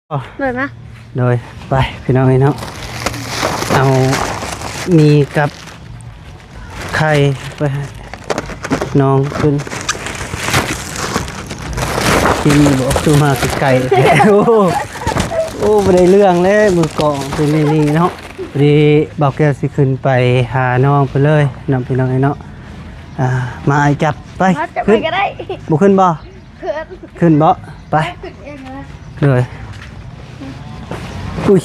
ໂດຍມາ ໂດຍ ໄປພີ່ນ້ອງເອີຍເນາະ ເອົາໝີ່ກັບໄຂ່ໄປໃຫ້ນ້ອງເພິ່ນກິນ. ບໍ່ ຄືມາໃກ້ໆ ໂອ້ ໂອ້ ບໍ່ໄດ້ເລື່ອງແລ້ວ ມື້ກອງເປັນນີ້ເນາະ. ພໍດີບ່າວແກ້ວຊິຂຶ້ນໄປຫານ້ອງເພິ່ນເລີຍເນາະ ພີ່ນ້ອງເອີຍເນາະ. ອ່າ ມາ ອ້າຍຈັບໄປ ມາຈັບໄປ ຂຶ້ນ ກໍໄດ້ ບໍ່ຂຶ້ນບໍ່? ຂຶ້ນ ຂຶ້ນບໍ່? ໄປ ຂຶ້ນເອງນະ ໂດຍ. ອຸ້ຍ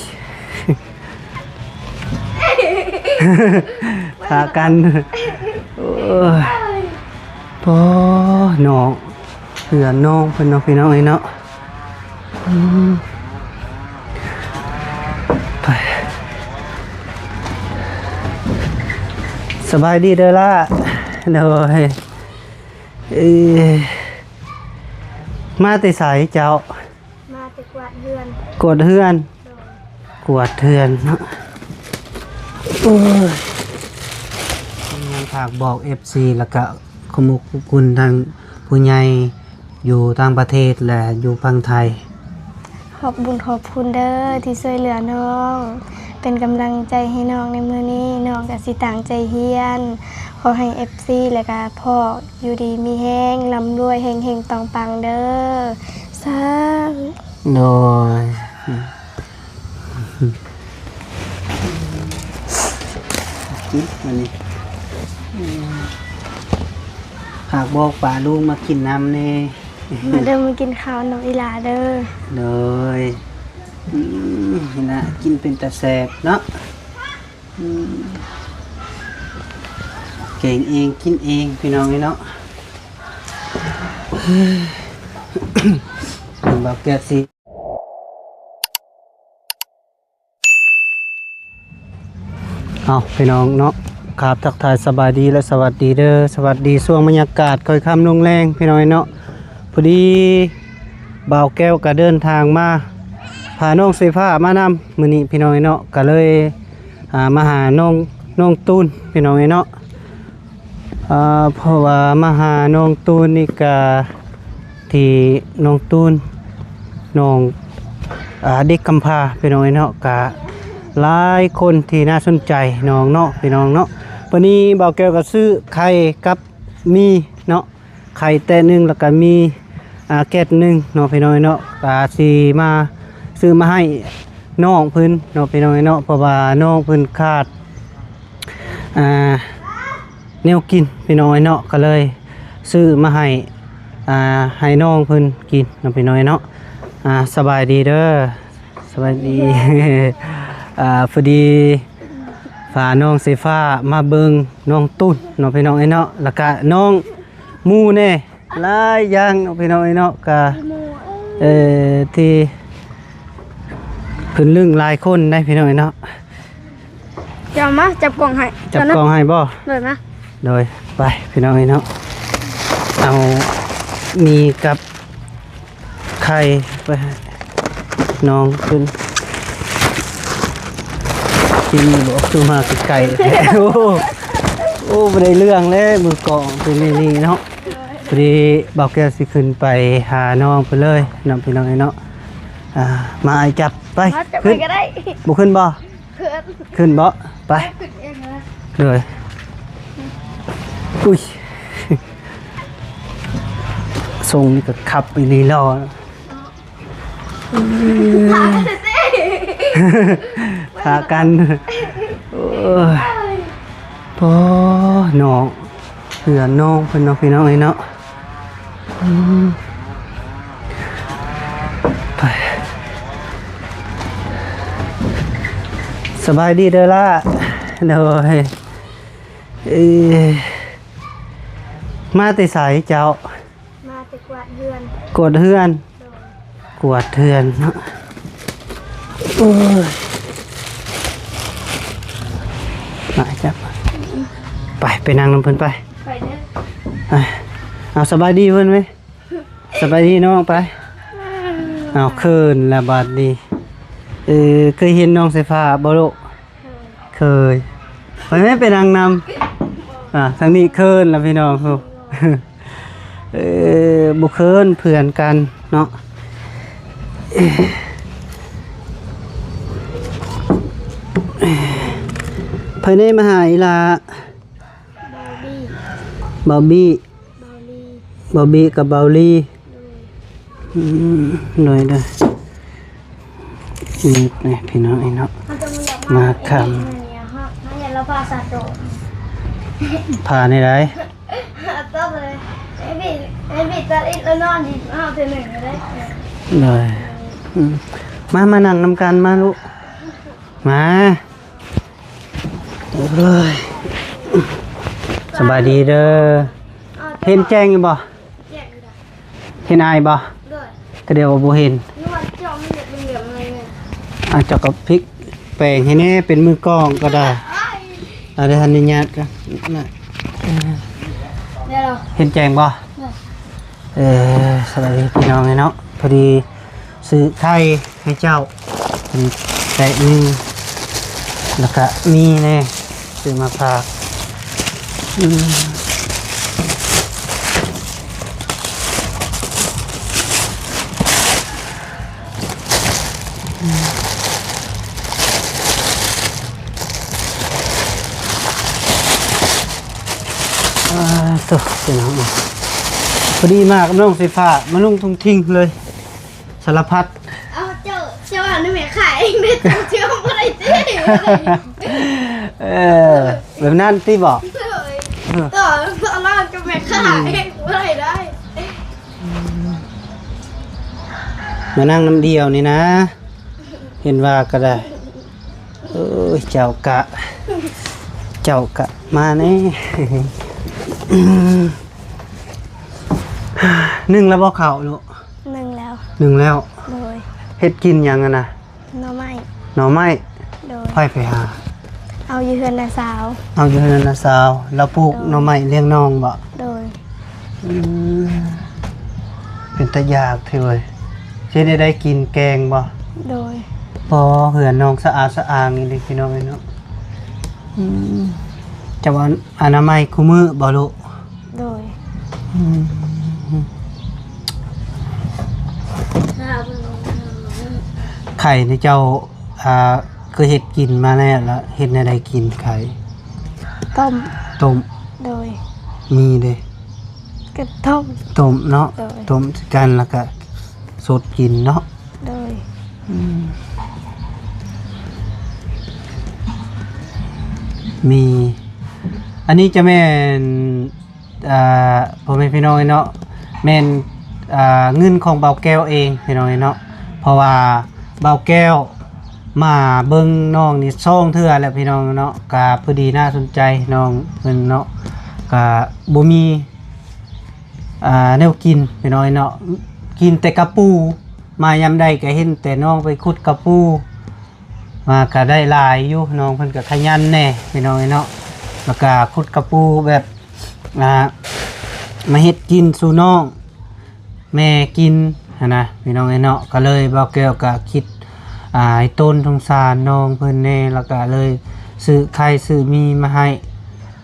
ພາກັນ ໂອ້ຍ ພໍເນາະ ເພື່ອນນ້ອງເພິ່ນເນາະ ພີ່ນ້ອງເອີຍເນາະ. ອືມ ໄປ ສະບາຍດີເດີຫຼ້າ. ໂດຍ ເອີ ມາແຕ່ໃສເຈົ້າ? ມາແຕ່ກວາດເຮືອນ ກວາດເຮືອນ ໂດຍ ກວາດເຮືອນເນາະ. ໂອ້ຍ ຍັງຝາກບອກເອັຟຊີ ແລ້ວກະຂອບຄຸນທາງຜູ້ໃຫຍ່ຢູ່ຕ່າງປະເທດ ແລະ ຢູ່ຝັ່ງໄທ. ຂອບບຸນຂອບຄຸນເດີທີ່ຊ່ວຍເຫຼືອນ້ອງ ເປັນກຳລັງໃຈໃຫ້ນ້ອງໃນມື້ນີ້ ນ້ອງກະຊິຕັ້ງໃຈຮຽນ. ຂໍໃຫ້ເອັຟຊີ ແລະກະພໍ່ຢູ່ດີມີແຮງ ລ່ຳລວຍ ເຮັງໆ ປັງໆ ເດີ ສາທຸ. ໂດຍ ກິນມື້ນີ້ ຝາກບອກປ້າລຸງມາກິນນຳແດ່. ມາເດີ ມາກິນເຂົ້ານຳອີ່ຫຼ້າເດີ. ໂດຍ ອືມ ນີ້ລະ ກິນເປັນຕາແຊບເນາະ. ອືມ ແກງເອງກິນເອງ ພີ່ນ້ອງເອີຍເນາະ. ເບິ່ງບ່າວແກ້ວຊິ ເອົາ ພີ່ນ້ອງເນາະ ຄາບທັກທາຍສະບາຍດີ ແລະ ສະຫວັດດີເດີ. ສະຫວັດດີຊ່ວງບັນຍາກາດຄ່ອຍຄ່ຳລົງແລງ ພີ່ນ້ອງເອີຍເນາະ. ພໍດີບ່າວແກ້ວກະເດີນທາງມາ ພານ້ອງເຊຟ້າມານຳມື້ນີ້ ພີ່ນ້ອງເອີຍເນາະ ກະເລີຍ ອ່າ ມາຫານ້ອງ ນ້ອງຕູນ ພີ່ນ້ອງເອີຍເນາະ. ເພາະວ່າມາຫານ້ອງຕູນນີ້ກະ ທີ່ນ້ອງຕູນ ນ້ອງ ອ່າ ເດັກກຳພ້າ ພີ່ນ້ອງເອີຍເນາະ ກະຫຼາຍຄົນທີ່ໜ້າສົນໃຈນ້ອງເນາະ ພີ່ນ້ອງເນາະ. ບາດນີ້ບ່າວແກ້ວກະຊື້ໄຂ່ກັບໝີ່ເນາະ ໄຂ່ແຕະໜຶ່ງ ແລ້ວກະໝີ່ ອ່າ ແກດໜຶ່ງເນາະ ພີ່ນ້ອງເນາະ. ກະຊິມາຊື້ມາໃຫ້ນ້ອງເພິ່ນເນາະ ພີ່ນ້ອງເນາະ ເພາະວ່ານ້ອງເພິ່ນຂາດ ອ່າ ແນວກິນ ພີ່ນ້ອງເນາະ ກະເລີຍຊື້ມາໃຫ້ ອ່າ ໃຫ້ນ້ອງເພິ່ນກິນເນາະ ພີ່ນ້ອງເນາະ. ອ່າ ສະບາຍດີເດີ ສະບາຍດີ. ອ່າ ພໍດີພານ້ອງເຊຟ້າມາເບິ່ງນ້ອງຕູນເນາະ ພີ່ນ້ອງເນາະ ແລ້ວກະນ້ອງໝູ່ແດ່ ຫຼາຍຢ່າງເນາະ ພີ່ນ້ອງເນາະ. ກະ ເອີ ທີ່ເພິ່ນລຶ້ງຫຼາຍຄົນໄດ໋ ພີ່ນ້ອງເນາະ. ເຈົ້າມາຈັບກ້ອງໃຫ້ ຈັບກ້ອງໃຫ້ບໍ່? ໂດຍ ມາ ໂດຍ ໄປ ພີ່ນ້ອງເອີຍເນາະ. ເອົາໝີ່ກັບໄຂ່ໄປໃຫ້ນ້ອງເພິ່ນກິນ. ບໍ່ ຄືມາໃກ້ໆ ໂອ້ ໂອ້ ບໍ່ໄດ້ເລື່ອງແລ້ວ ມື້ກອງເປັນນີ້ເນາະ. ພໍດີບ່າວແກ້ວຊິຂຶ້ນໄປຫານ້ອງເພິ່ນເລີຍເນາະ ພີ່ນ້ອງເອີຍເນາະ. ອ່າ ມາ ອ້າຍຈັບໄປ ມາຈັບໄປ ຂຶ້ນ ກໍໄດ້ ບໍ່ຂຶ້ນບໍ່? ຂຶ້ນ ຂຶ້ນບໍ່? ໄປ ຂຶ້ນເອງນະ ໂດຍ. ອຸ້ຍ ຊົງນີ້ກໍຂັບອີ່ຫຼີຫຼໍ່ ພາກັນ ໂອ້ຍ ພໍ່ນ້ອງ ເພື່ອນນ້ອງເພິ່ນເນາະ ພີ່ນ້ອງເອີຍເນາະ. ອືມ ໄປ ສະບາຍດີເດີຫຼ້າ. ໂດຍ ເອີ ມາແຕ່ໃສເຈົ້າ? ມາແຕ່ກວາດເຮືອນ ກວາດເຮືອນ ໂດຍ ກວາດເຮືອນເນາະ. ໂອ້ຍ ມາຈັບ ໄປ ໄປນັ່ງນຳເພິ່ນໄປ ໄປເດີ. ເອົາ ສະບາຍດີເພິ່ນເວີຍ ສະບາຍດີນ້ອງ ໄປ. ເອົາ ເຂີນລະບາດນີ້. ເອີ ເຄີຍເຫັນນ້ອງສາຍຟ້າບໍ່ລູກ? ເຄີຍ ໄປແມ່ ໄປນັ່ງນຳ. ອ່າ ທາງນີ້ເຂີນລະພີ່ນ້ອງ. ເອີ ບໍ່ເຂີນ ເພື່ອນກັນເນາະ. ໃຜແນ່ມາຫາອີ່ຫຼ້າ? ບາວບີ ບາວບີ ບາວລີ ບາວບີກັບບາວລີ. ໂດຍ ອືມ ໂດຍ ໂດຍ. ນີ້ແຫຼະພີ່ນ້ອງເອີຍເນາະ ມາຄ່ຳ ເຮົາ ເຮົາຢາກລາວພາສາໂຕ ພາແນວໃດ? ໂດຍ ອືມ ມາ ມານັ່ງນຳກັນມາລູກ ມາ. ໂອ້ຍ ສະບາຍດີເດີ. ເຫັນແຈ້ງຢູ່ບໍ່? ເຫັນອ້າຍບໍ່? ໂດຍ ກະດຽວວ່າບໍ່ເຫັນ. ອາ ເຈົ້າກໍພິກແປງໃຫ້ແດ່ ເປັນມືກ້ອງກໍໄດ້. ອາ ດຽວອະນຸຍາດກ່ອນນະ. ເຫັນແຈ້ງບໍ່? ໂດຍ ເອີ ສະບາຍດີພີ່ນ້ອງເອີຍເນາະ ພໍດີຊື້ໄຂ່ໃຫ້ເຈົ້າ ເປັນແຕະໜຶ່ງ ແລ້ວກະມີແນ່ຊື້ມາຝາກ. ອືມ ອາ ໂທ້ ພີ່ນ້ອງ ພໍດີມາກັບນ້ອງໄຟຟ້າ ມາລຸງທຸ່ງທິ່ງເລີຍ ສາລະພັດ. ເອົາ ເຈົ້າ ເຈົ້າວ່ານຳແມ່ຄ້າເອງເດ້ ເຈົ້າເຊື່ອບໍ່ໄດ້ຕິ? ເອີ ແບບນັ້ນຕິບໍ? ໂດຍ ຕໍ່ລອງກັບແມ່ຄ້າເອງບໍ່ໄດ້ ໄດ້. ມານັ່ງນຳດຽວນີ້ນະ ເຫັນວ່າກໍໄດ້. ໂອ້ຍ ເຈົ້າກະ ເຈົ້າກະມາແນ່. ໜຶ້ງແລ້ວບໍ່ເຂົ້າລູກ? ໜຶ້ງແລ້ວ ໜຶ້ງແລ້ວ. ໂດຍ ເຮັດກິນຫຍັງຫັ້ນນະ? ໜໍ່ໄມ້ ໜໍ່ໄມ້. ໂດຍ ໃຜໄປຫາ? ເອົາຢູ່ເຮືອນນ້າສາວ ເອົາຢູ່ເຮືອນນ້າສາວ. ລາວປູກ ໂດຍ ໜໍ່ໄມ້ລ້ຽງນ້ອງບໍ? ໂດຍ ອືມ ເປັນຕາຢາກແທ້ເວີຍ. ຊິໄດ້ ໄດ້ກິນແກງບໍ? ໂດຍ ພໍເຮືອນນ້ອງສະອາດສະອ້າງອີ່ຫຼີພີ່ນ້ອງເອີຍເນາະ. ອືມ ຈະວ່າອະນາໄມຄູ່ມື້ບໍລູກ? ໂດຍ ອືມ ໄຂ່ນີ້ເຈົ້າ ອ່າ ເຄີຍເຮັດກິນມາແລ້ວ ແລ້ວເຮັດແນວໃດກິນໄຂ່? ຕົ້ມ ຕົ້ມ. ໂດຍ ມີເດ້ ກໍຕົ້ມ ຕົ້ມເນາະ. ໂດຍ ຕົ້ມໃສ່ກັນ ແລ້ວກໍສົດກິນເນາະ. ໂດຍ ອືມ ມີ ອັນນີ້ຈະແມ່ນ ອ່າ ພໍ່ແມ່ພີ່ນ້ອງເນາະ ແມ່ນ ອ່າ ເງິນຂອງບ່າວແກ້ວເອງພີ່ນ້ອງເນາະ. ເພາະວ່າບ່າວແກ້ວມາເບິ່ງນ້ອງນີ້ສອງເທື່ອແລ້ວພີ່ນ້ອງເນາະ ກະພໍດີໜ້າສົນໃຈນ້ອງເພິ່ນເນາະ. ກະບໍ່ມີ ອ່າ ແນວກິນພີ່ນ້ອງເນາະ ກິນແຕ່ກະປູ. ມາຍາມໃດກະເຫັນແຕ່ນ້ອງໄປຂຸດກະປູ ມາກະໄດ້ຫຼາຍຢູ່. ນ້ອງເພິ່ນກະຂະຫຍັນແດ່ພີ່ນ້ອງເອີຍເນາະ ແລ້ວກະຂຸດກະປູແບບ ອ່າ ມາເຮັດກິນສູ່ນ້ອງແມ່ກິນຫັ້ນນະພີ່ນ້ອງເອີຍເນາະ. ກະເລີຍບ່າວແກ້ວກະຄິດ ອ່າ ໃຫ້ຕົນສົງສານນ້ອງເພິ່ນແດ່ ແລ້ວກະເລີຍຊື້ໄຂ່ຊື້ໝີ່ມາໃຫ້.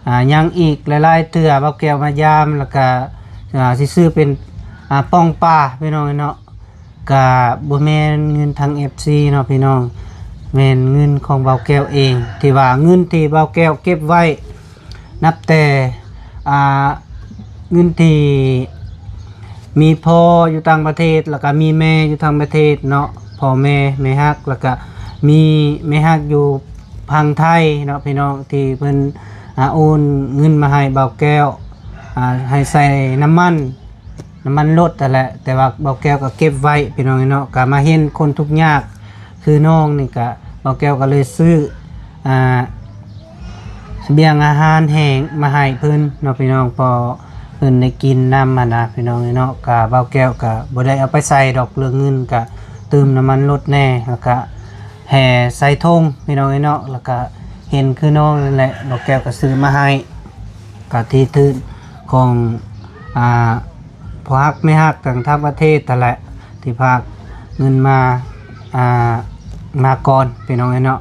ອ່າ ຍັງອີກຫຼາຍໆເທື່ອບ່າວແກ້ວມາຢາມ ແລ້ວກະ ອ່າ ຊິຊື້ເປັນ ອ່າ ປ່ອງປາພີ່ນ້ອງເອີຍເນາະ. ກະບໍ່ແມ່ນເງິນທາງເອັຟຊີເນາະພີ່ນ້ອງ ແມ່ນເງິນຂອງບ່າວແກ້ວເອງ ທີ່ວ່າເງິນທີ່ບ່າວແກ້ວເກັບໄວ້ ນັບແຕ່ ອ່າ ເງິນທີ່ມີພໍ່ຢູ່ຕ່າງປະເທດ ແລ້ວກະມີແມ່ຢູ່ຕ່າງປະເທດເນາະ ພໍ່ແມ່ ແມ່ຮັກ ແລ້ວກະມີແມ່ຮັກຢູ່ຝັ່ງໄທເນາະພີ່ນ້ອງ ທີ່ເພິ່ນ ອ່າ ໂອນເງິນມາໃຫ້ບ່າວແກ້ວ ອ່າ ໃຫ້ໃສ່ນ້ຳມັນ ນ້ຳມັນລົດຫັ້ນແຫຼະ ແຕ່ວ່າບ່າວແກ້ວກໍເກັບໄວ້ພີ່ນ້ອງເນາະ. ກໍມາເຫັນຄົນທຸກຍາກຄືນ້ອງນີ້ ກໍບ່າວແກ້ວກໍເລີຍຊື້ ອ່າ ສະບຽງອາຫານແຫ້ງມາໃຫ້ເພິ່ນເນາະພີ່ນ້ອງ ພໍເພິ່ນໄດ້ກິນນຳຫັ້ນນະພີ່ນ້ອງເນາະ. ກໍບ່າວແກ້ວກໍບໍ່ໄດ້ເອົາໄປໃສ່ດອກ ເລື່ອງເງິນກໍຕື່ມນ້ຳມັນລົດແດ່ ແລ້ວກໍແຫ່ໃສ່ຖົງພີ່ນ້ອງເນາະ. ແລ້ວກໍເຫັນຄືນ້ອງນັ້ນແຫຼະ ບ່າວແກ້ວກໍຊື້ມາໃຫ້ ກໍທີ່ຖືກຂອງ ອ່າ ພໍ່ຮັກແມ່ຮັກທາງຕ່າງປະເທດຫັ້ນແຫຼະ ທີ່ຝາກເງິນມາ ອ່າ ມາກ່ອນພີ່ນ້ອງເອີຍເນາະ.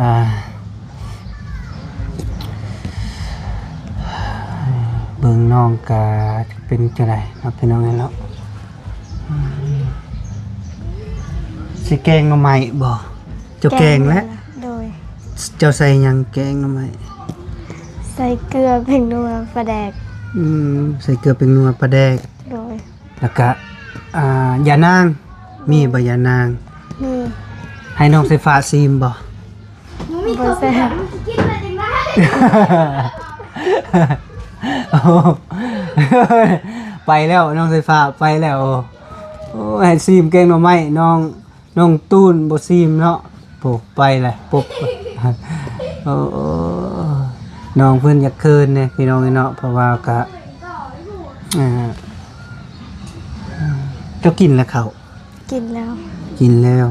ອ່າ ເບິ່ງນ້ອງກະເປັນຈັ່ງໃດເນາະພີ່ນ້ອງເອີຍເນາະ. ຊິແກງໜໍ່ໄມ້ບໍ່? ເຈົ້າແກງແລ້ວ? ໂດຍ ເຈົ້າໃສ່ຫຍັງແກງໜໍ່ໄມ້? ໃສ່ເກືອ ແປ້ງນົວ ປາແດກ. ອືມ ໃສ່ເກືອ ແປ້ງນົວ ປາແດກ. ໂດຍ. ແລ້ວກະ ອ່າ ຢານາງ ມີບໍ່ຢານາງ? ມີ. ໃຫ້ນ້ອງສາຍຟ້າຊີມບໍ່? ບໍ່ແຊບ. ໂອ້ ໄປແລ້ວ ນ້ອງສາຍຟ້າໄປແລ້ວ. ໂອ້ ໃຫ້ຊີມແກງໜໍ່ໄມ້ ນ້ອງ ນ້ອງຕູນບໍ່ຊີມເນາະ. ໂອ້ ໄປແລ້ວ ປຸບ. ໂອ້ ນ້ອງເພິ່ນຢາກເຂີນແດ່ພີ່ນ້ອງເອີຍເນາະ ເພາະວ່າກະ ອ່າ ເຈົ້າກິນແລ້ວເຂົ້າ? ກິນແລ້ວ. ກິນແລ້ວ.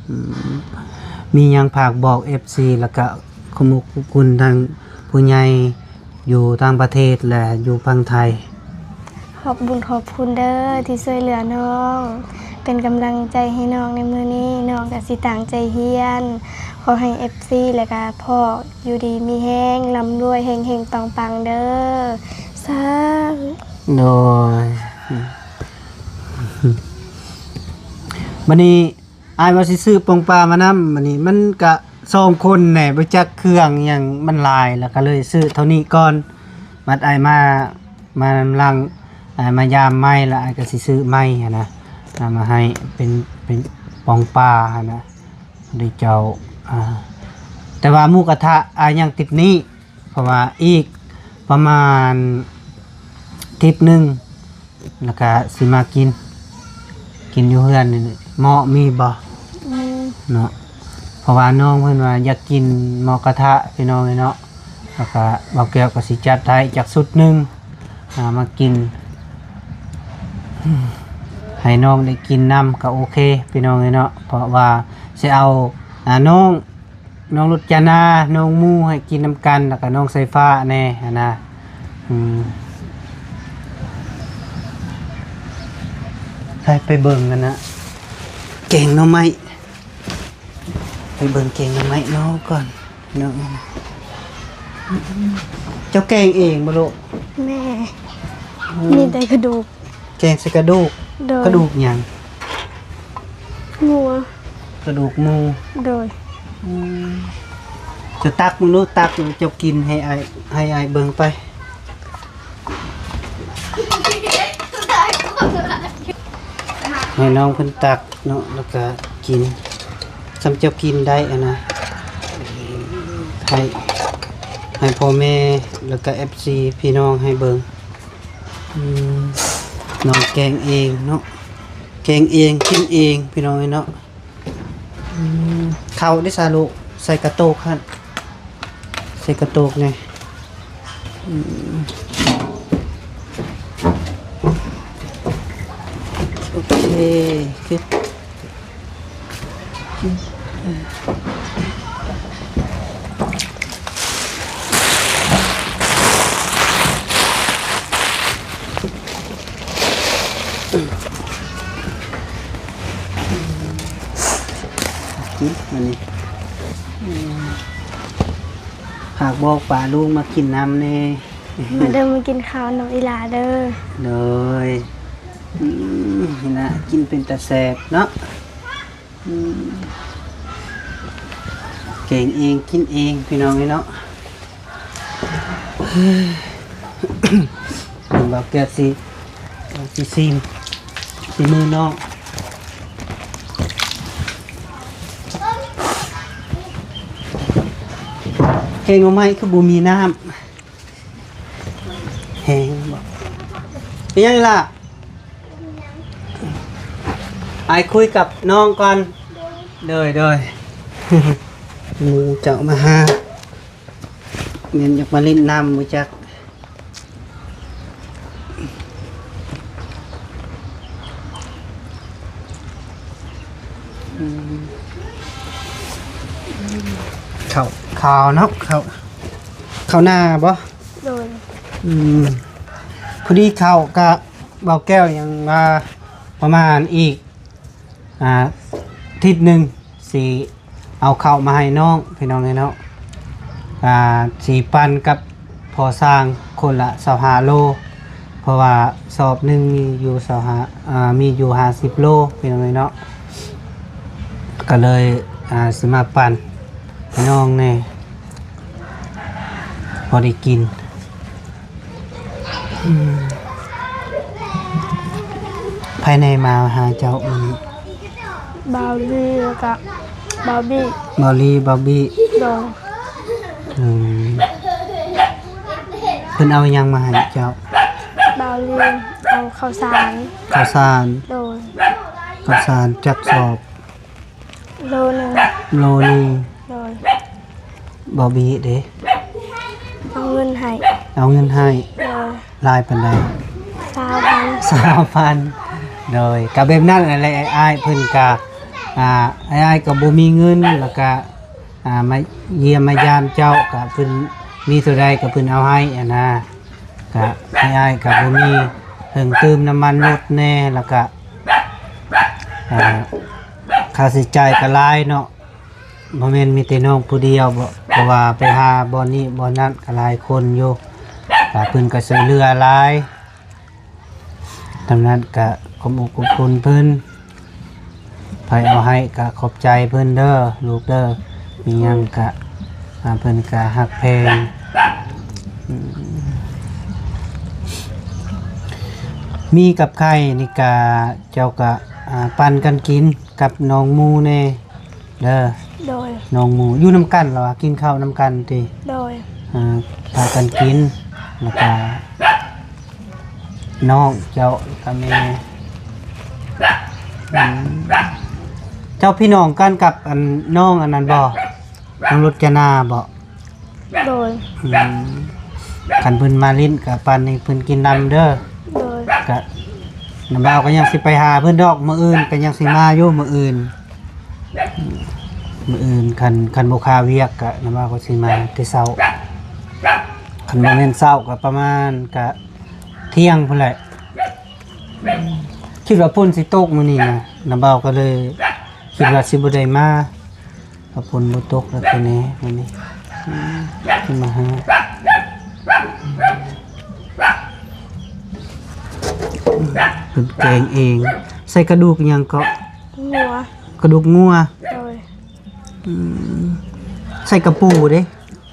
ອືມ ມີຫຍັງຝາກບອກເອັຟຊີ ແລ້ວກະຂອບຄຸນທາງຜູ້ໃຫຍ່ຢູ່ຕ່າງປະເທດ ແລະ ຢູ່ຝັ່ງໄທ? ຂອບບຸນຂອບຄຸນເດີທີ່ຊ່ວຍເຫຼືອນ້ອງ ເປັນກຳລັງໃຈໃຫ້ນ້ອງໃນມື້ນີ້. ນ້ອງກະຊິຕັ້ງໃຈຮຽນ. ຂໍໃຫ້ເອັຟຊີ ແລະກະພໍ່ຢູ່ດີມີແຮງ ລ່ຳລວຍ ເຮັງໆ ປັງໆ ເດີ. ສາທຸ. ໂດຍ. ບັດນີ້ ອ້າຍວ່າຊິຊື້ປອງປາມານຳ ບັດນີ້ມັນກະສອງຄົນແດ່ ບໍ່ຈັກເຄື່ອງຫຍັງມັນຫຼາຍ ແລ້ວກະເລີຍຊື້ເທົ່ານີ້ກ່ອນ. ບັດອ້າຍມາ ມານຳຫຼັງ ອ້າຍມາຢາມໃໝ່ ແລ້ວອ້າຍກະຊິຊື້ໃໝ່ຫັ້ນນະ ເອົາມາໃຫ້ເປັນ ເປັນປອງປາຫັ້ນນະ. ເດ້ເຈົ້າ ອ່າ ແຕ່ວ່າໝູກະທະອ້າຍຍັງຕິດໜີ້ ເພາະວ່າອີກປະມານທິດໜຶ່ງ ແລ້ວກະຊິມາກິນ ກິນຢູ່ເຮືອນນີ້. ເໝາະມີບໍ່? ມີ. ເນາະ ເພາະວ່ານ້ອງເພິ່ນວ່າຢາກກິນໝູກະທະ ພີ່ນ້ອງເອີຍເນາະ. ແລ້ວກະບ່າວແກ້ວກະຊິຈັດໃຫ້ຈັກຊຸດໜຶ່ງ ອ່າ ມາກິນ ໃຫ້ນ້ອງໄດ້ກິນນຳກະໂອເຄ ພີ່ນ້ອງເອີຍເນາະ. ເພາະວ່າຊິເອົາ ອ່າ ນ້ອງ ນ້ອງລົດຈະນາ ນ້ອງໝູ່ໃຫ້ກິນນຳກັນ ແລ້ວກະນ້ອງສາຍຟ້າແດ່ຫັ້ນນະ. ອືມ ໃຫ້ໄປເບິ່ງຫັ້ນນະ ແກງໜໍ່ໄມ້ ໄປເບິ່ງແກງໜໍ່ໄມ້ນ້ອງກ່ອນເນາະ. ເຈົ້າແກງເອງບໍ່ລູກ? ແມ່. ອືມ ມີແຕ່ກະດູກ. ແກງໃສ່ກະດູກ? ໂດຍ. ກະດູກຫຍັງ? ງົວ. ກະດູກໝູ. ໂດຍ. ອືມ ເຈົ້າຕັກເບິ່ງດູ ຕັກເຈົ້າກິນໃຫ້ອ້າຍ ໃຫ້ອ້າຍເບິ່ງໄປ. ໃຫ້ນ້ອງເພິ່ນຕັກເນາະ ແລ້ວກະກິນ ສ່ຳເຈົ້າກິນໄດ້ຫັ້ນນະ ໃຫ້ ໃຫ້ພໍ່ແມ່ ແລ້ວກະເອັຟຊີ ພີ່ນ້ອງໃຫ້ເບິ່ງ. ອືມ ນ້ອງແກງເອງເນາະ ແກງເອງ ກິນເອງ ພີ່ນ້ອງເອີຍເນາະ. ອືມ ເຂົ້າເດ້ສາລູກ ໃສ່ກະໂຕກຫັ້ນ ໃສ່ກະໂຕກແດ່. ອືມ ໂອເຄ ຄື ກິນອັນນີ້ ຝາກບອກປ້າລຸງມາກິນນຳແດ່. ມາເດີ ມາກິນເຂົ້ານຳອີ່ຫຼ້າເດີ. ໂດຍ. ອືມ ນີ້ລະ ກິນເປັນຕາແຊບເນາະ. ອືມ ແກງເອງກິນເອງ ພີ່ນ້ອງເອີຍເນາະ. ບ່າວແກ້ວຊິ ຊິຊີມ ຊີມມືນ້ອງ. ແກງໜໍ່ໄມ້ຄືບໍ່ມີນ້ຳ ແຫ້ງບໍ່? ເປັນຫຍັງລະ? ອ້າຍຄຸຍກັບນ້ອງກ່ອນ. ໂດຍ ໂດຍ. ໝູ່ເຈົ້າມາຫາ ແມ່ນຢາກມາຫຼິ້ນນ້ຳບໍ່ຈັກ. ອືມ ເຂົ້າ ເຂົ້າເນາະ ເຂົ້າ ເຂົ້ານາບໍ່? ໂດຍ. ອືມ ພໍດີເຂົ້າກະ ບ່າວແກ້ວຍັງວ່າປະມານອີກ ອ່າ ທິດໜຶ່ງຊິເອົາເຂົ້າມາໃຫ້ນ້ອງ ພີ່ນ້ອງເອີຍເນາະ. ອ່າ ຊິປັນກັບພໍ່ຊ່າງຄົນລະຊາວຫ້າໂລ ເພາະວ່າສອບໜຶ່ງມີຢູ່ຊາວຫ້າ ອ່າ ມີຢູ່ຫ້າສິບໂລ ພີ່ນ້ອງເອີຍເນາະ. ກະເລີຍ ອ່າ ຊິມາປັນ ນ້ອງແດ່ ພໍໄດ້ກິນ. ອືມ ໃຜແດ່ມາຫາເຈົ້າມື້ນີ້? ບ່າວລີ ແລ້ວກະບ່າວບີ. ບ່າວລີ ບ່າວບີ. ໂດຍ. ອືມ ເພິ່ນເອົາຫຍັງມາໃຫ້ເຈົ້າ? ບ່າວລີເອົາເຂົ້າສານ. ເຂົ້າສານ. ໂດຍ. ເຂົ້າສານຈັກສອບ? ໂລໜຶ່ງ. ໂລໜຶ່ງ. ໂດຍ. ບ່າວບີເດ? ເອົາເງິນໃຫ້. ເອົາເງິນໃຫ້. ໂດຍ. ຫຼາຍປານໃດ? ຊາວພັນ. ຊາວພັນ. ໂດຍ. ກະແບບນັ້ນແຫຼະ ອ້າຍເພິ່ນກະ ອ່າ ອ້າຍກະບໍ່ມີເງິນ ແລ້ວກະ ອ່າ ມາຢ້ຽມມາຢາມເຈົ້າ ກະເພິ່ນມີເທົ່າໃດກະເພິ່ນເອົາໃຫ້ຫັ້ນນະ. ກະໃຫ້ອ້າຍກະບໍ່ມີ ເຖິງຕື່ມນ້ຳມັນລົດແດ່ ແລ້ວກະ ອ່າ ຄ່າໃຊ້ຈ່າຍກະຫຼາຍເນາະ. ບໍ່ແມ່ນມີແຕ່ນ້ອງຜູ້ດຽວເບາະ ເພາະວ່າໄປຫາບ່ອນນີ້ບ່ອນນັ້ນກະຫຼາຍຄົນຢູ່ ກະເພິ່ນກະຊ່ວຍເຫຼືອຫຼາຍ. ທາງນັ້ນກະຂອບອົກຂອບຄຸນເພິ່ນ ໃຜເອົາໃຫ້ກະຂອບໃຈເພິ່ນເດີລູກເດີ. ມີຫຍັງກະ ອ່າ ເພິ່ນກະຮັກແພງ. ອືມ ມີກັບໄຂ່ນີ້ກະ ເຈົ້າກະ ອ່າ ປັນກັນກິນກັບນ້ອງໝູແດ່. ເດີ ໂດຍ. ນ້ອງໝູຢູ່ນຳກັນລະວ່າ ກິນເຂົ້ານຳກັນຕິ? ໂດຍ. ອ່າ ພາກັນກິນ ແລ້ວກະນ້ອງເຈົ້າ ແລ້ວກະແມ່. ອືມ ເຈົ້າພີ່ນ້ອງກັນກັບອັນນ້ອງອັນນັ້ນບໍ່? ນ້ອງລົດຈະນາບໍ່? ໂດຍ. ອືມ ຄັນເພິ່ນມາຫຼິ້ນກະປັນໃຫ້ເພິ່ນກິນນຳເດີ. ໂດຍ. ກະນ້າບ່າວກະຍັງຊິໄປຫາເພິ່ນດອກ ມື້ອື່ນກະຍັງຊິມາຢູ່ ມື້ອື່ນ. ມື້ອື່ນຄັນ ຄັນບໍ່ຄາວຽກກະນ້າບ່າວກະຊິມາແຕ່ເຊົ້າ ຄັນບໍ່ແມ່ນເຊົ້າກະປະມານກະທ່ຽງພຸ້ນແຫຼະ. ຄິດວ່າຝົນຊິຕົກມື້ນີ້ນະ ນ້າບ່າວກະເລີຍຄິດວ່າຊິບໍ່ໄດ້ມາ. ກະຝົນບໍ່ຕົກແລ້ວແຕ່ແນ່ມື້ນີ້ ອືມ ຂຶ້ນມາຫາ. ເພິ່ນແກງເອງ ໃສ່ກະດູກຫຍັງເກາະ? ງົວ. ກະດູກງົວ. ໂດຍ. ອືມ ໃສ່ກະປູເດ້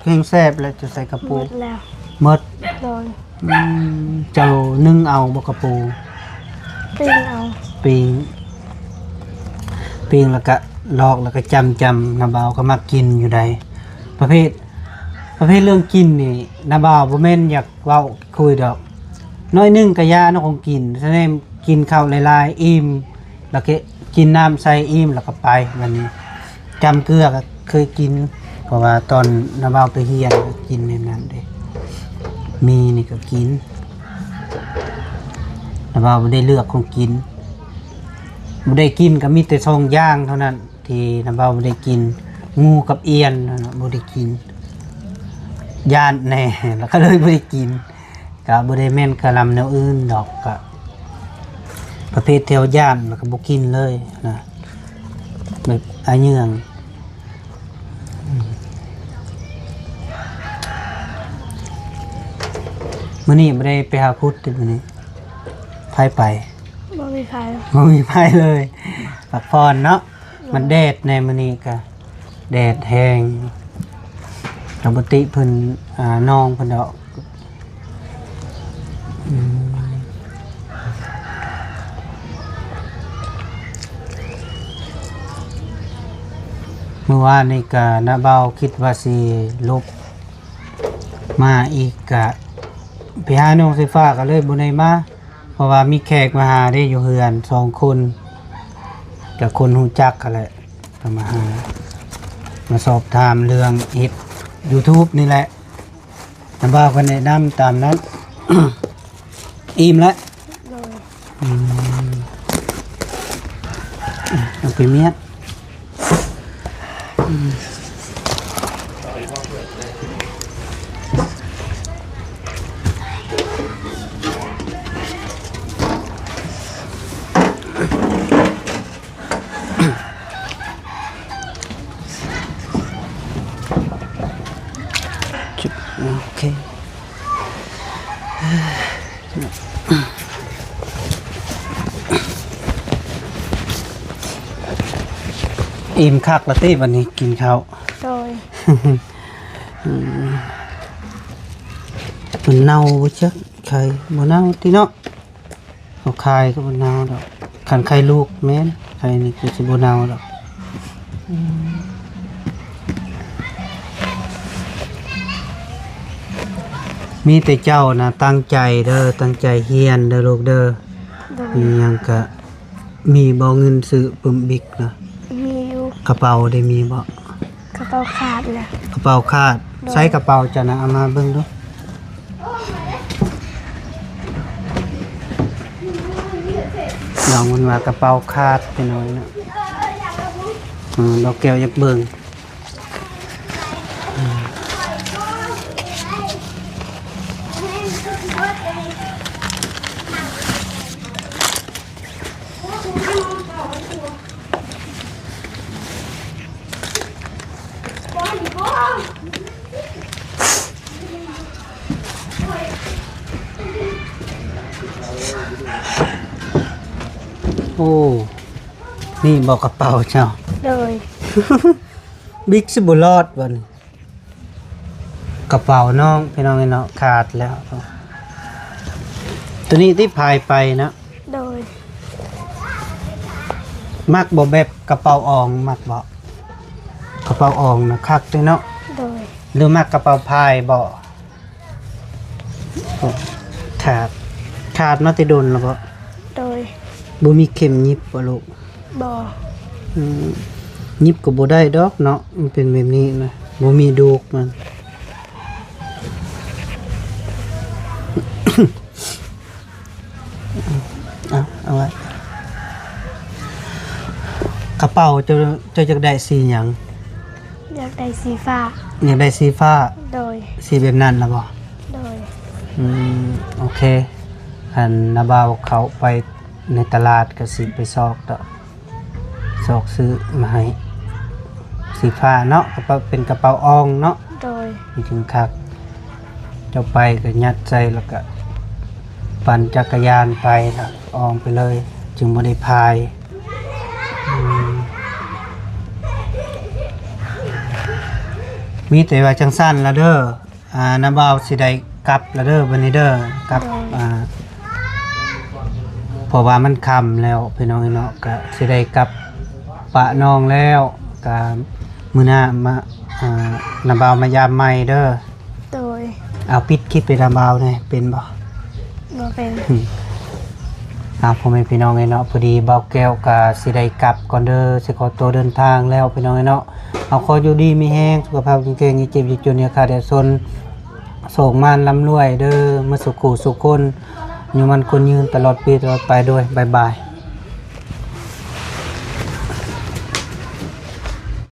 ແຮງແຊບແຫຼະ ຈະໃສ່ກະປູ. ໝົດແລ້ວ. ໝົດ. ໂດຍ. ອືມ ເຈົ້າໜຶ້ງເອົາບໍ່ກະປູ? ປີ້ງເອົາ. ປີ້ງ ປີ້ງແລ້ວກະລອກ ແລ້ວກະຈ້ຳໆ ນ້າບ່າວກະມັກກິນຢູ່ໃດ໋. ປະເພດ ປະເພດເລື່ອງກິນນີ້ ນ້າບ່າວບໍ່ແມ່ນຢາກເວົ້າຄຸຍດອກ ໜ້ອຍໜຶ່ງກະຢ່າເນາະ ຂອງກິນ ສະແນມກິນເຂົ້າຫຼາຍໆ ອີ່ມ ແລ້ວກະກິນນ້ຳໃສ່ອີ່ມ ແລ້ວກະໄປ. ບາດນີ້ຈ້ຳເກືອກະເຄີຍກິນ ເພາະວ່າຕອນນ້າບ່າວໄປຮຽນກະກິນແນວນັ້ນເດ້. ໝີ່ນີ້ກະກິນ ນ້າບ່າວບໍ່ໄດ້ເລືອກຂອງກິນ ບໍ່ໄດ້ກິນກະມີແຕ່ສອງຢ່າງເທົ່ານັ້ນ ທີ່ນ້າບ່າວບໍ່ໄດ້ກິນ ງູກັບອຽນເນາະ ບໍ່ໄດ້ກິນ ຢ້ານແດ່ ແລ້ວກະເລີຍບໍ່ໄດ້ກິນ. ກະບໍ່ໄດ້ແມ່ນກະລຳແນວອື່ນດອກ ກະປະເພດແຖວຢ້ານ ແລ້ວກະບໍ່ກິນເລີຍນະ ແບບອາເຫຍື່ອງ. ອືມ ມື້ນີ້ບໍ່ໄດ້ໄປຫາຂຸດຕິ ມື້ນີ້? ໃຜໄປ? ບໍ່ມີໃຜ. ບໍ່ມີໃຜເລີຍ ພັກຜ່ອນເນາະ. ມັນແດດແດ່ມື້ນີ້ກະ ແດດແຮງ ກະບໍ່ຕິເພິ່ນ ອ່າ ນ້ອງເພິ່ນດອກ. ອືມ ມື້ວານນີ້ກະນ້າບ່າວຄິດວ່າຊິລົບມາອີກ ກະໄປຫານ້ອງໄຟຟ້າ ກະເລີຍບໍ່ໄດ້ມາ. ເພາະວ່າມີແຂກມາຫາເດ້ ຢູ່ເຮືອນສອງຄົນ ກະຄົນຮູ້ຈັກຫັ້ນແຫຼະ ກະມາຫາ ມາສອບຖາມເລື່ອງເຮັດຢູທູບນີ້ແຫຼະ ນ້າບ່າວກະແນະນຳຕາມນັ້ນ. ອີ່ມແລ້ວ. ໂດຍ. ອືມ ເອົາໄປມຽດ. ໂອເຄ ອີ່ມຄັກລະຕິ ບາດນີ້ກິນເຂົ້າ. ໂດຍ. ອືມ ມັນເນົ່າບໍ່ຈັກ ໄຂ່ບໍ່ເນົ່າຕິເນາະ. ເຮົາຂາຍກໍບໍ່ເນົ່າດອກ ຄັນໄຂ່ລູກແມ່ນ ໄຂ່ນີ້ກໍຊິບໍ່ເນົ່າດອກ. ອືມ ມີແຕ່ເຈົ້ານະຕັ້ງໃຈເດີ ຕັ້ງໃຈຮຽນເດີລູກເດີ. ໂດຍ. ມີຫຍັງກະ ມີບໍ່ເງິນຊື້ປຶ້ມບິກນະ? ມີຢູ່. ກະເປົາເດ ມີບໍ່? ກະເປົາຂາດລະ. ກະເປົາຂາດ. ໂດຍ. ໃຊ້ກະເປົາເຈົ້ານະ ເອົາມາເບິ່ງດູ. ນ້ອງມັນວ່າກະເປົາຂາດ ພີ່ນ້ອງເນາະ. ອືມ ດອກແກ້ວຢາກເບິ່ງ. ໂອ້ ນີ້ບໍ່ກະເປົາເຈົ້າ? ໂດຍ. ບິກຊິບໍ່ລອດບໍ່ນີ້? ກະເປົານ້ອງ ພີ່ນ້ອງເອີຍເນາະ ຂາດແລ້ວ. ໂຕນີ້ຕິພາຍໄປເນາະ. ໂດຍ. ມັກບໍ່ແບບກະເປົາອອງ ມັກບໍ່? ກະເປົາອອງນະຄັກເດ້ເນາະ. ໂດຍ. ຫຼືມັກກະເປົາພາຍບໍ່? ຂາດ ຂາດມາແຕ່ດົນແລ້ວບໍ່? ໂດຍ. ບໍ່ມີເຂັມຫຍິບບໍ່ລູກ? ບໍ່. ອືມ ຫຍິບກໍບໍ່ໄດ້ດອກເນາະ ມັນເປັນແບບນີ້ນະ ບໍ່ມີດູກມັນ. ເອົາ ເອົາໄວ້. ກະເປົາເຈົ້າ ເຈົ້າຢາກໄດ້ສີຫຍັງ? ຢາກໄດ້ສີຟ້າ. ຢາກໄດ້ສີຟ້າ? ໂດຍ. ສີແບບນັ້ນລະບໍ່? ໂດຍ. ອືມ ໂອເຄ ອັນ ນ້າບ່າວເຂົ້າໄປໃນຕະຫຼາດ ກະຊິໄປຊອກເນາະ ຊອກຊື້ມາໃຫ້ ສີຟ້າເນາະ ກະເປົາ ເປັນກະເປົາອ່ອງເນາະ. ໂດຍ. ມັນຈຶ່ງຄັກ ເຈົ້າໄປກະຍັດໃສ່ ແລ້ວກະປັ່ນຈັກກະຍານໄປ ແລ້ວອ່ອງໄປເລີຍ ຈຶ່ງບໍ່ໄດ້ພາຍ. ອືມ ມີແຕ່ວ່າຈັ່ງຊັ້ນລະເດີ. ອ່າ ນ້າບ່າວຊິໄດ້ກັບລະເດີ ບັດນີ້ເດີ ກັບ ໂດຍ ອ່າ ເພາະວ່າມັນຄ່ຳແລ້ວ ພີ່ນ້ອງເອີຍເນາະ ກະຊິໄດ້ກັບປະນ້ອງແລ້ວ ກະມື້ໜ້າມາ ອ່າ ນ້າບ່າວມາຢາມໃໝ່ເດີ. ໂດຍ. ເອົາ ປິດຄລິບໃຫ້ນ້າບ່າວແດ່ ເປັນບໍ່? ບໍ່ເປັນ. ອືມ ອ່າ ພໍ່ແມ່ພີ່ນ້ອງເອີຍເນາະ ພໍດີບ່າວແກ້ວກະຊິໄດ້ກັບກ່ອນເດີ ຊິຂໍຕົວເດີນທາງແລ້ວ ພີ່ນ້ອງເອີຍເນາະ. ເຮົາຂໍຢູ່ດີມີແຮງ ສຸຂະພາບແຂງແຮງ ຢ່າເຈັບຢ່າຈົນ ຢ່າຂາດຢ່າຈົນ ໂຊກໝານລ່ຳລວຍເດີ ໝົດສູ່ຄູ່ສູ່ຄົນ ຢູ່ໝັ້ນຄົນຍືນ ຕະຫຼອດປີຕະຫຼອດໄປ ໂດຍ ບາຍບາຍ.